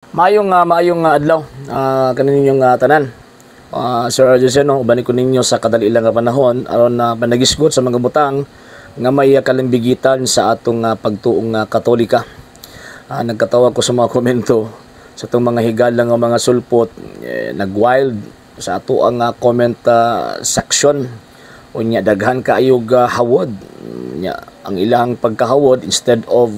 Maayong adlaw kaninyong tanan. Sir Arjun, no, uban ko ninyo sa kadali lang nga panahon aron na panagisgot sa mga butang nga may kalimbigitan sa atong pagtuong Katolika. Nagkatawa ko sa mga komento sa atong mga higala nga mga sulpot, eh, nag-wild sa ato ang comment section. Unya daghan kaayog hawod. Nya ang ilang pagkahawod, instead of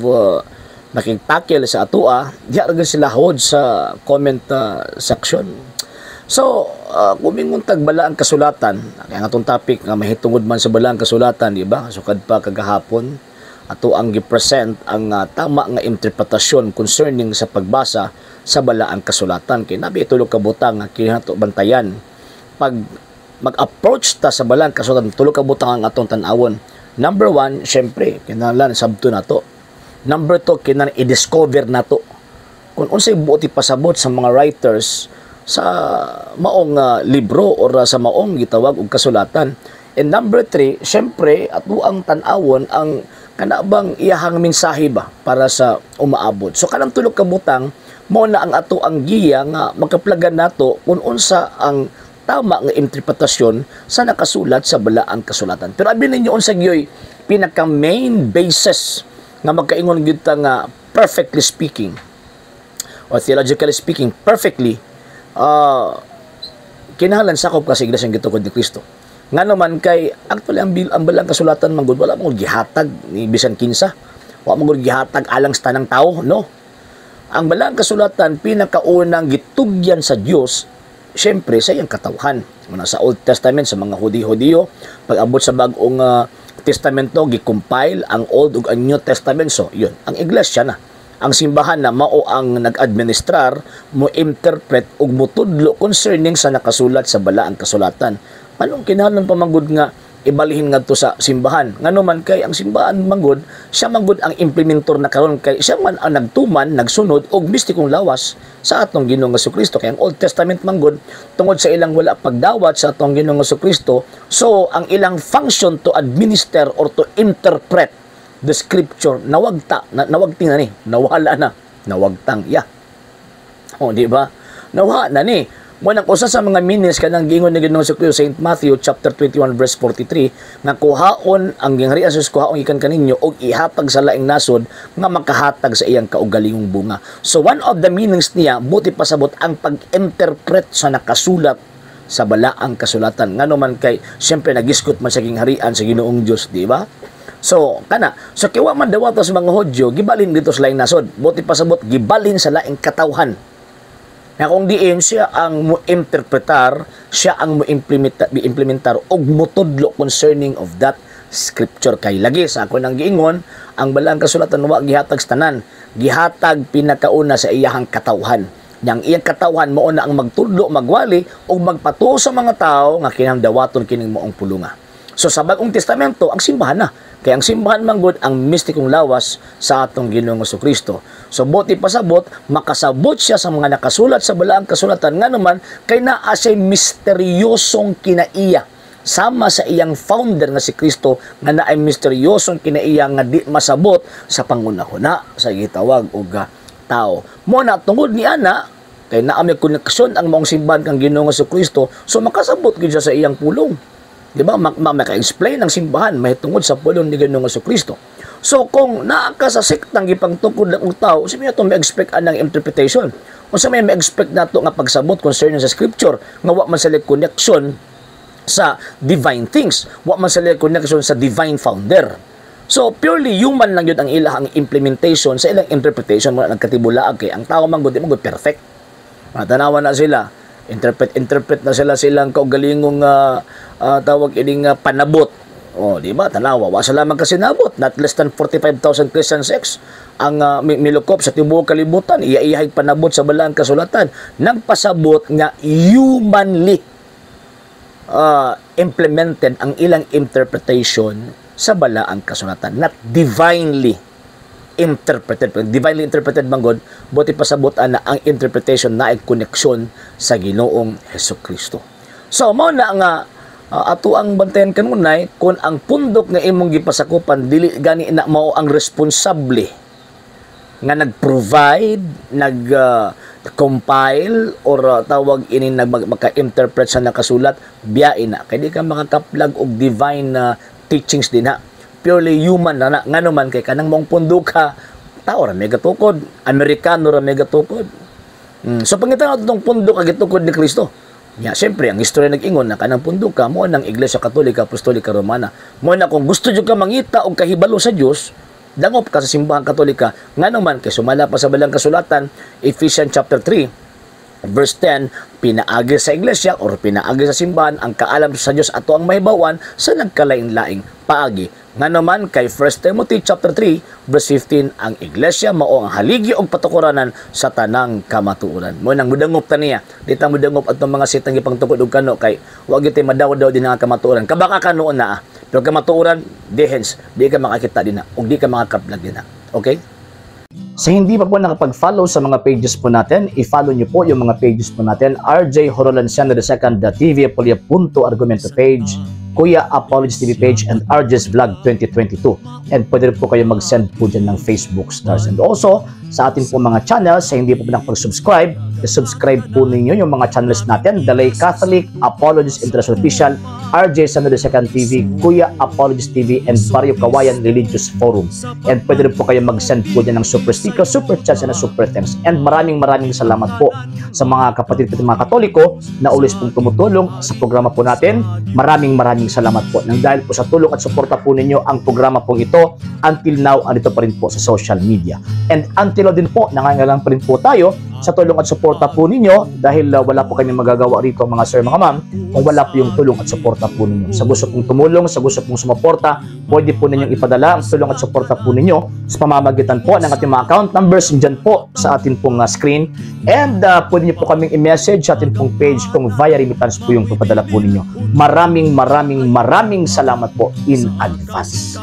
nakig-tackle sa atoa, diha ra gyud sila hawod sa comment section. So, kung mingon tag balaang kasulatan, kaya nga atong topic nga mahitungod man sa balaang kasulatan, di ba? Sukad pa kagahapon, ato ang gi-present ang tama nga interpretasyon concerning sa pagbasa sa balaang kasulatan. Kay nabi tulo ka butang nga kinato bantayan. Pag mag-approach ta sa balaang kasulatan, tulo ka butang ang atong tan-awon. Number one, syempre, kinahanglan sabto nato. Number two, kinahanglan i-discover nato kung unsay buot ipasabot sa mga writers sa maong libro or sa maong gitawag og kasulatan. And number three, syempre, ato ang tan-awon ang kanabang iyahang mensahe ba para sa umaabot. So kanang tulo ka butang mo na ang ato ang giya nga makaplagan nato kung unsa ang tama nga interpretasyon sa nakasulat sa balaang kasulatan. Pero abi ninyo, unsa gyoy pinaka main basis nga magkaingon gyud ta nga perfectly speaking or theologically speaking perfectly, kinahanglan sakop ka sa Iglesia ng Gitukod ni Kristo? Nga naman kay actually ang balaang kasulatan man gud wala man gud gihatag ni bisan kinsa. Wa man gud gihatag alang sa tanang tao, no? Ang balaang kasulatan, pinakaunang gitugyan sa Dios syempre sa iyang katawhan. Muna sa Old Testament sa mga Hudi-Hudiyo, pag-abot sa Bagong Testamento, gi-compile ang Old ug ang New Testament. So, yun, ang iglesia na, ang simbahan na mao ang nag-administrar, mo interpret ug motudlo concerning sa nakasulat sa balaang kasulatan. Anong kinahanglan pa manggod nga ibalihin ngadto sa simbahan? Ngano man kay ang simbahan manggod, siya manggod ang implementor na karon kay siya man ang nagtuman, nagsunod og mistikong lawas sa atong Ginoong Kristo. Kay ang Old Testament manggod, tungod sa ilang wala pagdawat sa atong Ginoong Kristo, so ang ilang function to administer or to interpret the scripture nawagta na, nawagting na ni, nawala na, nawagtang ya. Oh, di ba? Nawa na ni. Mo nang usa sa mga meanings kanang giingon ni Ginoong Kristo, St. Matthew chapter 21 verse 43, nga kuhaon ang gingharian sa Diyos, kuhaon gikan kaninyo og ihatag sa laing nasod nga makahatag sa iyang kaugalingong bunga. So one of the meanings niya, buti pasabot ang pag-interpret sa nakasulat sa balaang kasulatan. Ngano man kay siyempre nagisgot man sa gingharian sa Ginoong Dios, di ba? So, kana. So, kay wa man dawato sa mga Hudyo, gibalin dito sa laing nasod. Buti pasabot, gibalin sa laing katawhan. Na kung diin siya ang mo-interpretar, siya ang mo-implementar og motudlo concerning of that scripture. Kay lagi sa ako nang giingon, ang balaang kasulatan wa gihatag sa tanan, gihatag pinakauna sa iyahang katawhan. Yang iyang katawhan mao na ang magtudlo, magwali ug magpatuo sa mga tao nga kinahanglan dawaton kining maong pulunga. So sa Bagong Testamento, ang simbahan na. Kaya ang simbahan man gud ang mistikong lawas sa atong Ginoong Kristo. So buti pasabot, makasabot siya sa mga nakasulat sa balaang kasulatan, nga naman kay naa siya'y misteryosong kinaiya sama sa iyang founder nga si Kristo, nga naay misteryosong kinaiya nga di masabot sa pangunahuna sa gitawag og tao. Mo na tungod ni ana, kay naa may koneksyon ang maong simbahan kang Ginoong Kristo, so makasabot gyud siya sa iyang pulong. Di ba? Maka-explain ang simbahan mahitungod sa pulong ni Ginoong Kristo. So kung naa ka sa sektang gipangtukod lang og tao, unsa may ato ma-expect anang interpretation? Unsa may ma-expect nato nga pagsabot concerning sa scripture nga wa man sila connection sa divine things, wa man sila connection sa divine founder? So purely human lang yun ang ilang implementation sa ilang interpretation. Wala nagkatibulaag kay ang tao man gud, di man gud perfect. Matanawa na sila, interpret interpret na sila silang kaugalingong tawag ining panabot. Oh, di ba? Tanawa, wa sila magkasinabot. Not less than 45,000 Christian sects ang milukop sa tibuok kalibutan. Iya-iyahay panabot sa balaang kasulatan. Nagpasabot nga humanly implemented ang ilang interpretation sa balaang kasulatan. Not divinely interpreted. Divinely interpreted man gud, buti pasabot ana ang interpretation na ay koneksyon sa Ginoong Hesus Kristo. So mao na nga ato ang bantayan kanunay, kung ang pundok nga imong gipasakupan dili gani na mao ang responsable nga nag-provide, nag-compile or tawag ini nag maka-interpret sa nakasulat, biyain na. Kay di ka makakaplag og divine teachings din ha. Purely human na na. Ngano man kay kanang maong punduka, tao ra may gatukod, Amerikano ra may gatukod. So pangita nato tong punduka gitukod ni Kristo. Ya, siyempre, ang istorya nag-ingon na kanang punduka mao ng Iglesia Katolika Apostolika Romana. Mao na kung gusto jud ka mangita og kahibalo sa Dios, dangop ka sa Simbahang Katolika. Ngano man kay sumala pa sa Balang Kasulatan, Ephesians chapter 3 verse 10, pinaagi sa iglesia or pinaagi sa simbahan ang kaalam sa Dios ato ang mahibawan sa nagkalain-laing paagi. Ngano man kay 1 Timothy chapter 3 verse 15, ang iglesia mao ang haligi og patukuranan sa tanang kamatuoran. Mao nang mudangop ta niya. Di ta mudangop atong mga sitang gipangtukod og kano kay wa gyud tay madaw-daw din ang kamatuoran. Kabaka ka noon na ah. Pero kamatuoran, dehens, di ka makakita din na ug di ka makakaplag din na. Okay? Sa hindi pa po nakapag-follow sa mga pages po natin, i-follow nyo po yung mga pages po natin. RJ Horolanciano II, the TV Apolia Punto Argumento page, Kuya Apologies TV page, and RJ's Vlog 2022. And pwede rin po kayo mag-send po dyan ng Facebook stars. And also, sa ating po mga channels, sa hindi po nakapag-subscribe, i-subscribe po ninyo yung mga channels natin: The Lay Catholic, Apologies International Official, RJ Sano II TV, Kuya Apologies TV, and Barrio Kawayan Religious Forum. And pwede rin po kayo mag-send po dyan ng super sticker, super chats, and super thanks. And maraming maraming salamat po sa mga kapatid po mga Katoliko na always pong tumutulong sa programa po natin. Maraming maraming salamat po. Nang dahil po sa tulong at suporta po ninyo, ang programa pong ito until now andito pa rin po sa social media. And until now din po, nangangailangan pa rin po tayo sa tulong at suporta po ninyo dahil wala po kami magagawa rito, mga sir, mga ma'am, kung wala po yung tulong at suporta po ninyo. Sa gusto pong tumulong, sa gusto pong sumuporta, pwede po ninyong ipadala ang tulong at suporta po ninyo sa pamamagitan po ng ating mga account numbers dyan po sa ating pong screen. And pwede niyo po kaming i-message sa ating pong page kung via remittance po yung papadala po ninyo. Maraming maraming maraming salamat po in advance.